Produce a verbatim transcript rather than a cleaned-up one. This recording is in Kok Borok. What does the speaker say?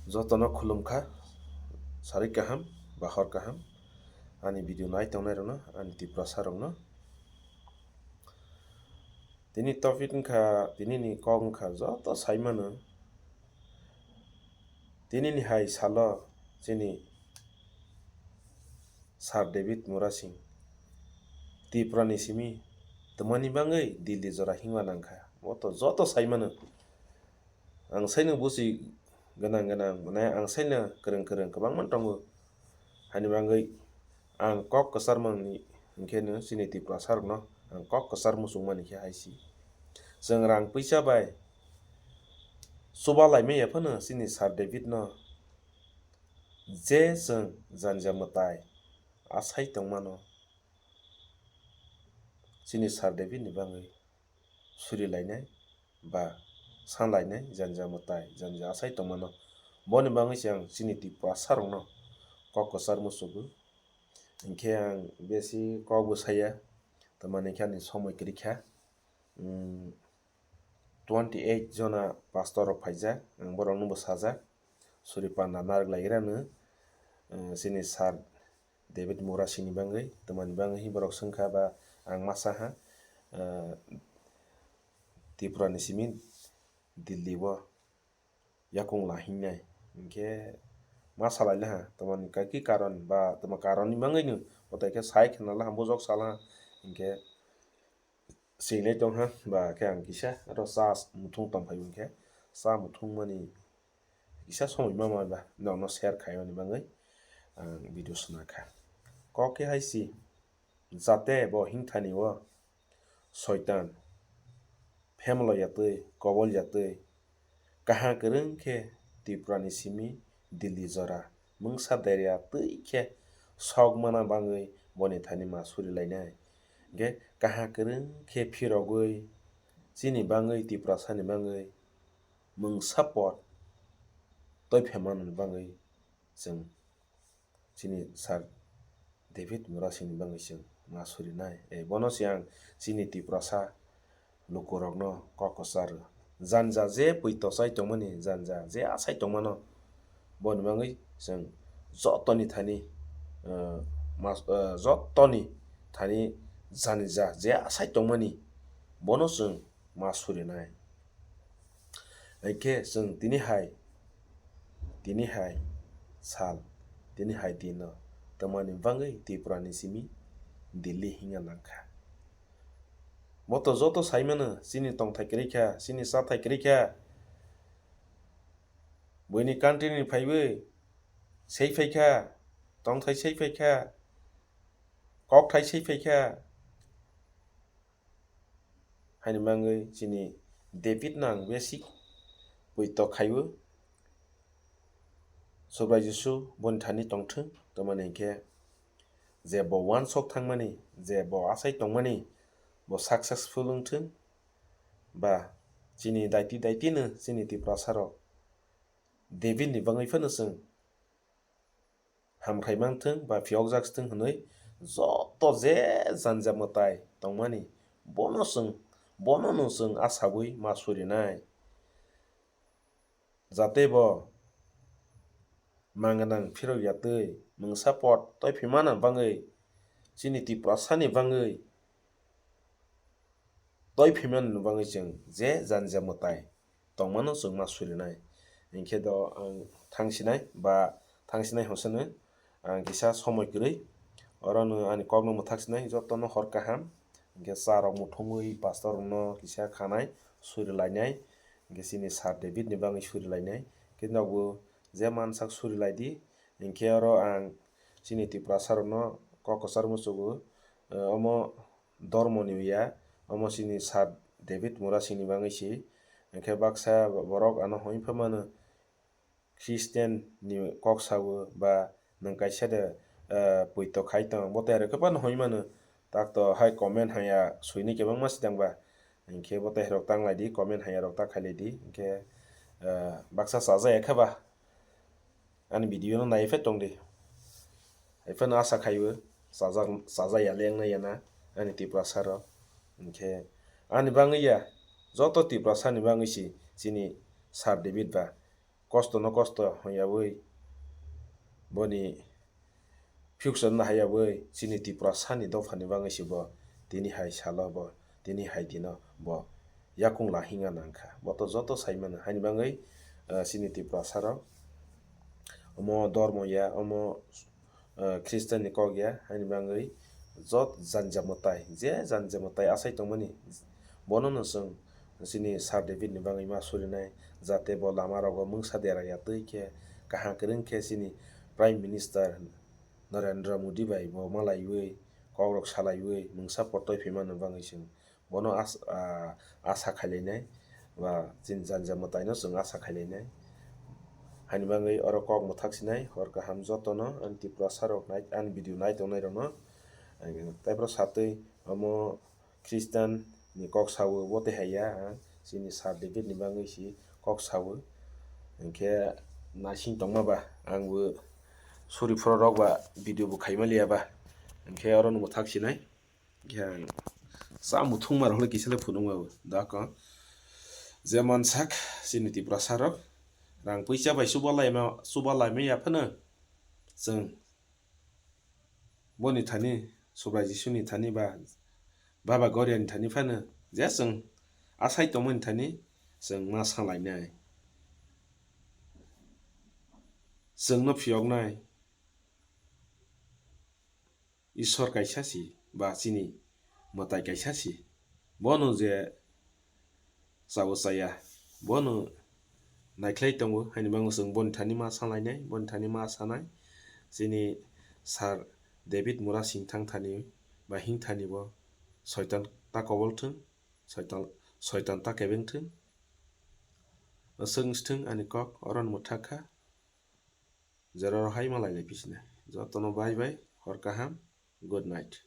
Jotono khulumkha, sarik kaham ba hor kaham, ani video nai tongnai rokno, ani Tiprasa rokno. Tini topic wngkha, tini ni kok wngkha joto sai mano, tini ni hai salo chini Sir David Murasing Tripura ni simi twmani bagwi Delhi jora himma nangkha, bo to joto sai mano. Ang saino busi gwnang gwnang, mane ang saino kwrwng kwrwng kwbangma tongo. Hani bagwi ang kok kwchar mani hinkhe no chini Tiprasa rokno ang kok kwchar muchung mani khe hai si. Chwng rang puisa bai chuba lai maya phano chini Sir David no je chwng janja mwtai asai tongmano chini Sir David ni bagwi suri lainai ba san lainai janja mwtai, janja asai tongmano. Boni bagwi se ang chini Tiprasa rokno kok kwchar muchugo. Hinkhe ang besi kok bo saya, tamani khe ani somoi kwrwi kha. Umm, twenty eight jona pastor rok phaijak, ang borokno bo sajak, suri panda narwk lai rano, umm, chini Sir David Murasing ni bagwi, tamani bagwi borok swngkha ba ang masa ha, umm, Tripura ni simi Delhi o yakung lahingnai. Hinkhe ma salai laha, tamani kaki karon ba tamo karon ni bagwi no, botai khe sai khna laha, bujok sala ha, hinkhe swinai tongha, ba khe ang kisa aro cha muthung tongphai hinkhe, cha muthung mani kisa somoi ma ma ba nokno share khaimani bagwi ang video swnakha. Kok khe hai si, jate bo himthani o Soitan phemlo yatwi, kobol yatwi, kaham kwrwng khe Tripura ni simi Delhi jora mungsa derya twi khe sok mana bagwi boni thani ma suri lainai. Hinkhe kaham kwrwng khe phirogwi chini bagwi, Tiprasa ni bagwi mungsa pot toi phaimani bagwi chwng chini Sir David Murasing ni bagwi chwng ma surinai. Eh, bono se ang chini Tiprasa lukurokno kok kwcharo. Janja je pui tochai tongmani, janja je asai tongmano, boni bagwi chwng jotoni thani, eh, mas-, eh, jotoni thani janja je asai tongmani, bono chwng ma surinai. Hinkhe chwng tini hai, tini hai sal, tini hai dino twmani bagwi Tripura ni simi Delhi hingna nangkha. Bo to joto saimano, chini tongthai kwrwi kha, chini chathai kwrwi kha. Buini country ni phaiwi sei phai kha, tongthai sei phai kha, kokthai sei phai kha. Haini bagwi chini David no ang besi poito khaiwi, Subrai Jisu boni thani tongthwng, tamani hinkhe je bo uansuk thangmani, je bo asai tongmani, bo successful wngthwng, ba chini daiti daiti no chini Tiprasa rok David ni bagwi phano chwng hamkrai manthwng ba phiyokjak thwng hwnwi joto je janja mwtai tongmani bono chwng, bono no chwng asaui ma surinai. Jate bo manganang phirok yatwi mungsa pot toi phimana bagwi chini Tiprasani bagwi toi phimani bagwi chwng je janja mwtai tongmano chwng ma surinai. Hinkhe do ang thangsinai ba thangsinai hwnsano ang kisa somoi kwrwi orono ani kokno mwthaksinai jotono hor kaham. Hinkhe cha rok muthungwi pastor rokno kisa khanai surilainai. Hinkhe chini Sir David ni bagwi surilainai. Hinkhe nogo je mansak surilaidi. Hinkhe oro ang chini Tiprasa rokno kok kwchar muchugo, eh, omo dormo ni ya, omo chini Sir David Murasing ni bagwi se. Hinkhe baksa borok ano hoi pha mano, Christian ni kok sao ba nwng kaisa de, eh, poito khai tong, bo tei rok khe phano hoi mano, tak to hai comment haya suinai kwbangma sidang ba, hinkhe bo tei rok tang lai di, comment haya rok ta khai lai di, hinkhe, eh, baksa chajak ya khe ba. Ani video no nai phai tong di. Hai phano asa khaiwi chajak, chajak ya leng na ya na ani Tiprasa rok. Hinkhe ani bagwi ya, joto Tiprasa ni bagwi si chini Sir David ba kosto no kosto hwnyawi boni future no hayabwi chini Tiprasani dophani bagwi se bo tini hai salo bo tini hai dino bo yakung la hingna nangkha. Bo to joto saimano, haini bagwi, ah, chini Tiprasarok omo dormo ya, omo, ah, Christian ni kok ya, haini bagwi jot janja mwtai, je janja mwtai asai tongmani, bono no chwng chini Sir David ni bagwi ma surinai, jate bo lama rogo mungsa dera ya twi khe kaham kwrwng khe chini Prime Minister Narendra Modi bai bo malaiwi, kokrok salaiwi, mungsa potoi phaimani bagwi chwng bono as-, ah, asa khailainai, ba chini janja mwtaino chwng asa khailainai. Haini bagwi oro kok mwthak sinai, hor kaham jotono ani Tiprasarok nai-, ani video nai tongnairokno. Tei bwrok satwi omo Christian ni kok sawi bo tei haiya, ang chini Sir David ni bagwi si kok sawi. Hinkhe naising tongma ba, ang bo suri phoro rok ba video bo khaima liya ba. Hinkhe oro no mwthak sinai. Hinkhe ang sa muthung ma rok le kisa le phunuk ma bo. Da ko je mansak chini Tiprasarok rang puisa bai chuba laima, chuba laima ya phano chwng boni thani, Subrai Jisuni thani ba Baba Goriani thani phano je chwng asai tongmani thani chwng ma salainai, chwngno phiyoknai Isor kaisa si ba chini mwtai kaisa si. Bono je chao chaya, bono naikhlai tongo, haini bagwi chwng boni thani ma salainai, boni thani ma sanai. Chini Sir David Murasing thang thani ba hing thani bo soitan ta kobol thung, soitan, soitan ta kebeng thung. Aswk wngthung ani kok, oro no mwthak kha. Jora rok hai ma lailai phi sina. Jotono bye bye, hor kaham, good night.